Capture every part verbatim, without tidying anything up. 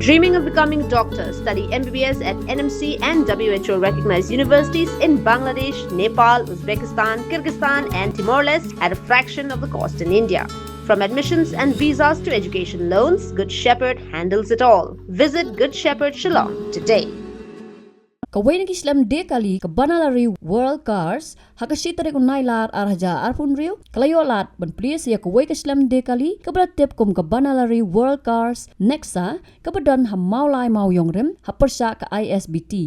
Dreaming of becoming a doctor? Study M B B S at N M C and W H O recognized universities in Bangladesh, Nepal, Uzbekistan, Kyrgyzstan, and Timor Leste at a fraction of the cost in India. From admissions and visas to education loans, Good Shepherd handles it all. Visit Good Shepherd Shillong today. Kawei na ki slem die kali ka Banalari World Cars ha ka shi tarik u Nailar ar hajar arphew hynriew ka la ïoh lad ban plie sa ïa kawei ka slem die kali kaba la tip kum ka Banalari World Cars Nexa kaba don ha Mawlai Mawiong Rim ha pyrshah ka I S B T.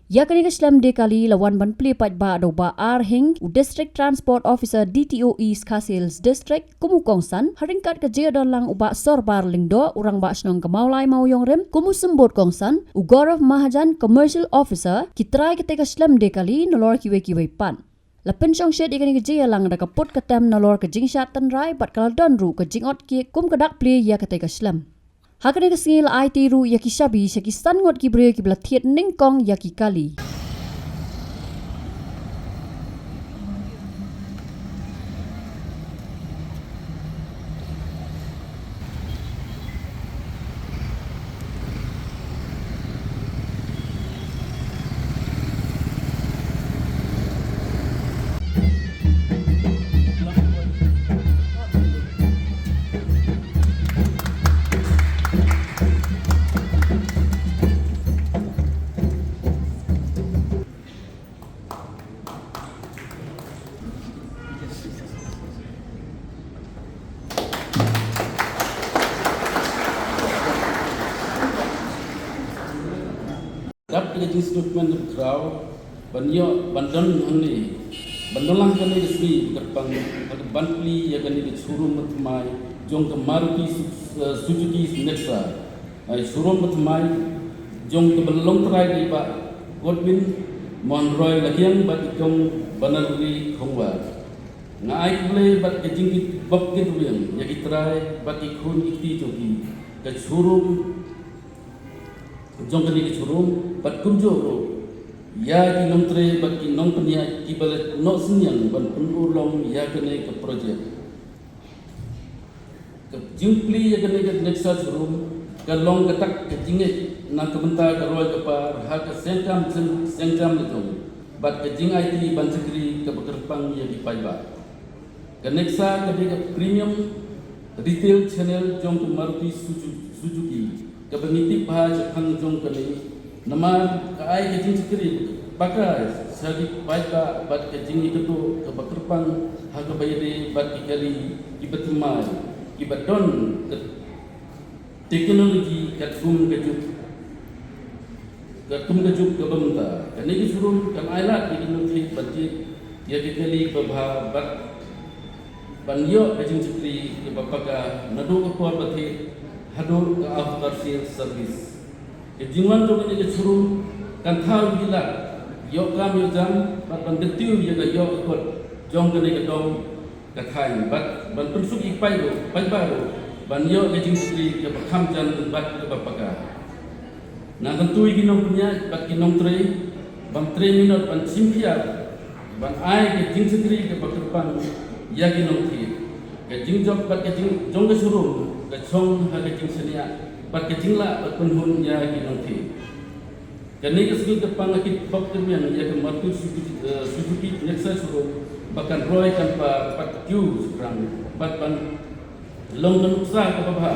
Ïa kane ka slem die kali la wan ban plie paidbah da u Bah R Hing, u District Transport Officer D T O East Khasi Hills District, kum u kongsan, ha ryngkat ka jingdon lang u Bah Sorbar Lyngdoh, u Rangbah Shnong ka Mawlai Mawiong Rim, kum u symbud kongsan, u Gaurav Mahajan, Commercial Officer, ki trai katei ka slem die kali nalor kiwei kiwei pat. La pynshong shet ïa kane ka jingïalang da ka put ka tem nalor ka jingshad tynrai bad ka la don ruh ka jingot kiek kum ka dak plie ïa katei ka slem. Ha kane ka sngi la aiti ruh ïa ki shabi sha ki san ngut ki briew kiba la thied nyngkong ïa ki kali. Dap da ka jingsngewthuh mynta ba khraw ban ïoh ban don hangne, ban don lang kane ka sngi ba kyrpang ha ka ban plie ïa kane ka showroom ba thymmai jong ka Maruti Su-, eh, Suzuki Nexa. Ai showroom ba thymmai jong kaba la long trai da i Bah Godwin Mohan Roy Lakiang bad i Kong Banalari Khongwar. Nga ai khublei bad ka jingkitbok kitrwiang ïa ki trai bad ki khun ki kti jong ki, ka showroom jong kane ka showroom bad kumjuh ruh ïa ki nongtrei bad ki nongpynïaid kiba la noh synñiang ban pynurlong ïa kane ka project. Ka jingplie ïa kane ka Nexa showroom ka long kata ka jingngeit na ka bynta ka roi ka par ha ka seng kam seng, seng jam la jong bad ka jingaiti ban shakri kaba kyrpang ïa ki paidbah. Ka Nexa ka dei ka premium retail channel jong ka Maruti Suzu-, Suzuki kaba ngi tip bha shaphang jong kane. Namar ka ai ka jingshakri paka sha ki paidbah bad ka jingïakynduh kaba kyrpang ha kaba ïadei bad ki kali kiba thymmai kiba don ka teknoloji katkum ka juk, katkum ka juk kaba mynta. Kane ka showroom kan ai lad ïa ki nongtrei ban jied ïa ki kali babha bad ban ïoh ka jingshakri kaba paka naduh ka por ba thied haduh ka after sales service. Ka jingwan jong kane ka showroom kan thaw ïa ki lad ïoh kam ïoh jam bad ban kyntiew ïa ka ïoh ka kot jong kane ka dong ka thaiñ bad ban pynsuk ïa ki paidbah ruh, paidbah ruh ban ïoh ka jingshakri kaba kham jan bad kaba paka. Nga kyntu ïa ki nongpynïaid bad ki nongtrei ban trei minot ban shim khia ban ai ka jingshakri kaba kyrpang ïa ki nongthied. Ka jingjop bad ka jing, jong ka showroom ka shong ha ka jingshaniah bad ka jinglah bad pynhun ïa ki nongthied. Kane ka sngi kyrpang ka kitbok kyrmiang ïa ka Maruti Suzuki, eh, Suzuki Nexa showroom ba kan roi kan par bad kiew shaphrang bad ban long ka nuksa kaba bha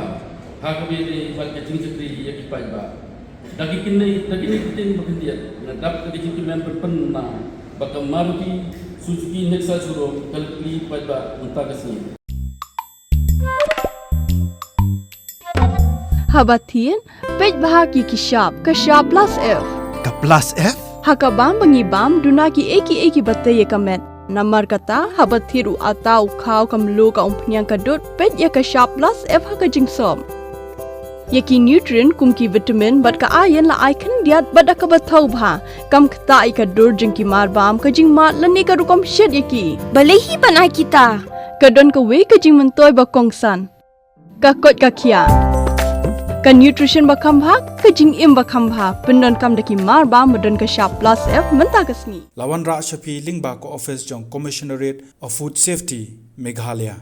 ha kaba ïadei bad ka jingshakri ïa ki paidbah. Da ki kine, da kine ki ktien ba khyndiat nga dap da ka jingkmen pynpynna ba ka Maruti Suzuki Nexa showroom ka la plie paidbah mynta ka sngi. Haba thied, peit bha ki ki shap, ka shap plus F. Ka plus F? Ha ka bam ba ngi bam, duna ki ei ki ei kiba tei ïa ka met. Namar kata, haba thied u atta u khaw ka mluh ka umphniang ka dud, peit ïa ka shap plus F ha ka jingsop. Ïa ki nutrient kum ki vitamin bad ka iron la ai khyndiat bad da kaba thaw bha. Kam ktah ïa ka dur jong ki mar bam, ka jingmad lane ka rukom shet ïa ki. Balei hi ban ai kita? Ka don kawei ka jingmyntoi ba kongsan. Ka koit ka khiah. Ka nutrition ba kham bha, ka jingim ba kham bha. Pyndonkam da ki mar bam ba don ka shap plus F mynta ka sngi. La wanrah sha phi lyngba ka office jong Commissionerate of Food Safety, Meghalaya.